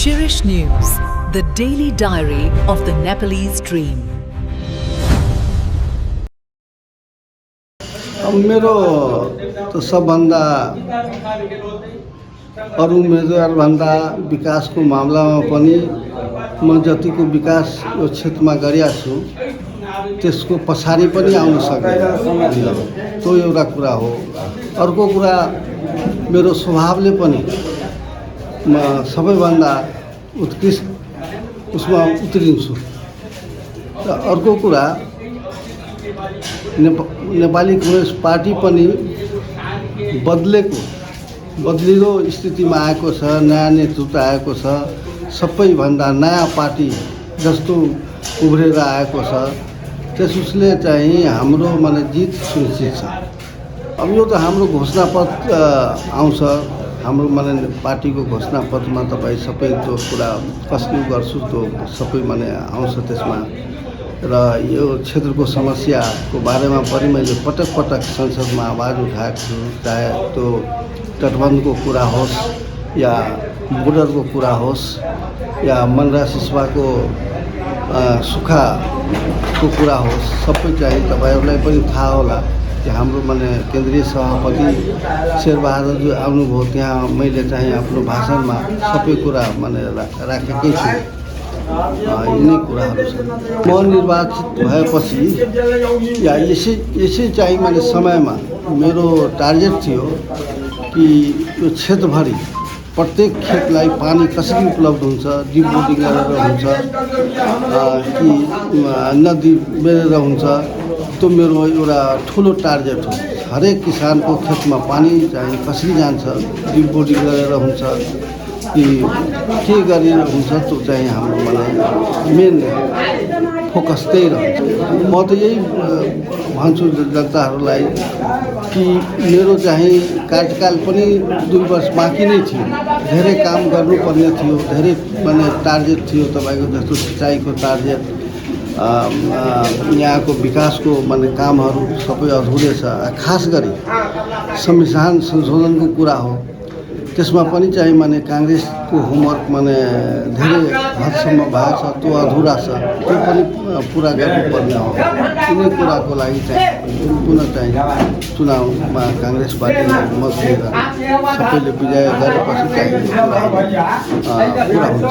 Shirish News, the daily diary of the Nepalese dream. मेरो त सबभन्दा अरू उम्मेदवारभन्दा विकासको मामलामा पनि म जतिको विकास यो क्षेत्रमा गरेका छु त्यसको पछाडि पनि आउन सक्दैन। त्यो एउटा कुरा हो। अर्को कुरा मेरो स्वभावले पनि म सबैभन्दा उत्कृष्ट उसमा उत्रिन्छु। र अर्को कुरा नेपाली कांग्रेस पार्टी पनि बदलिलो स्थितिमा आएको छ, नयाँ नेतृत्व आएको छ, सबैभन्दा नयाँ पार्टी जस्तो उभरेर आएको छ। त्यसले चाहिँ हाम्रो माने जित सुनिश्चित छ। अब यो त हाम्रो घोषणापत्र आउँछ, हाम्रो माने पार्टीको घोषणापत्रमा तपाईँ सबै त्यो कुरा कसले गर्छु त्यो सबै माने आउँछ त्यसमा। र यो क्षेत्रको समस्याको बारेमा पनि मैले पटक पटक संसदमा आवाज उठाएको छु, चाहे त्यो तटबन्धको कुरा होस् या बोर्डरको कुरा होस् या मनरा सिसवाको सुक्खाको कुरा होस्। सबै चाहिँ तपाईँहरूलाई पनि थाहा होला कि हाम्रो माने केन्द्रीय सभापति शेरबहादुर आउनुभयो, त्यहाँ मैले चाहिँ आफ्नो भाषणमा सबै कुरा माने राखेकै छु। यिनै कुराहरू छन्। म निर्वाचित भएपछि या यसै चाहिँ मैले समयमा मेरो टार्गेट थियो कि यो क्षेत्रभरि प्रत्येक खेतलाई पानी कसरी उपलब्ध हुन्छ, डिप बोर्डिङ गरेर हुन्छ कि नदी बेरेर हुन्छ, त्यो मेरो एउटा ठुलो टार्गेट हो। हरेक किसानको खेतमा पानी चाहिँ कसरी जान्छ, डिप बोर्डिङ गरेर हुन्छ कि के गरेर हुन्छ, त्यो चाहिँ हाम्रो माने मेन फोकस त्यही रहन्छ। म त यही भन्छु जनताहरूलाई कि मेरो चाहिँ कार्यकाल पनि 2 वर्ष बाँकी नै थियो। धेरै काम गर्नुपर्ने थियो, धेरै माने टार्गेट थियो तपाईँको जस्तो सिँचाइको टार्गेट, यहाँको विकासको माने कामहरू सबै अधुरै छ। खास गरी संविधान संशोधनको कुरा हो, त्यसमा पनि चाहिँ माने काङ्ग्रेसको होमवर्क माने धेरै हदसम्म भएको छ, त्यो अधुरा छ, त्यो पनि पुरा गर्नुपर्ने हो। कुनै कुराको लागि चाहिँ पुनः चाहिँ चुनावमा काङ्ग्रेस पार्टीलाई मत दिएर सबैले विजय गरेपछि चाहिँ पुरा हुन्छ।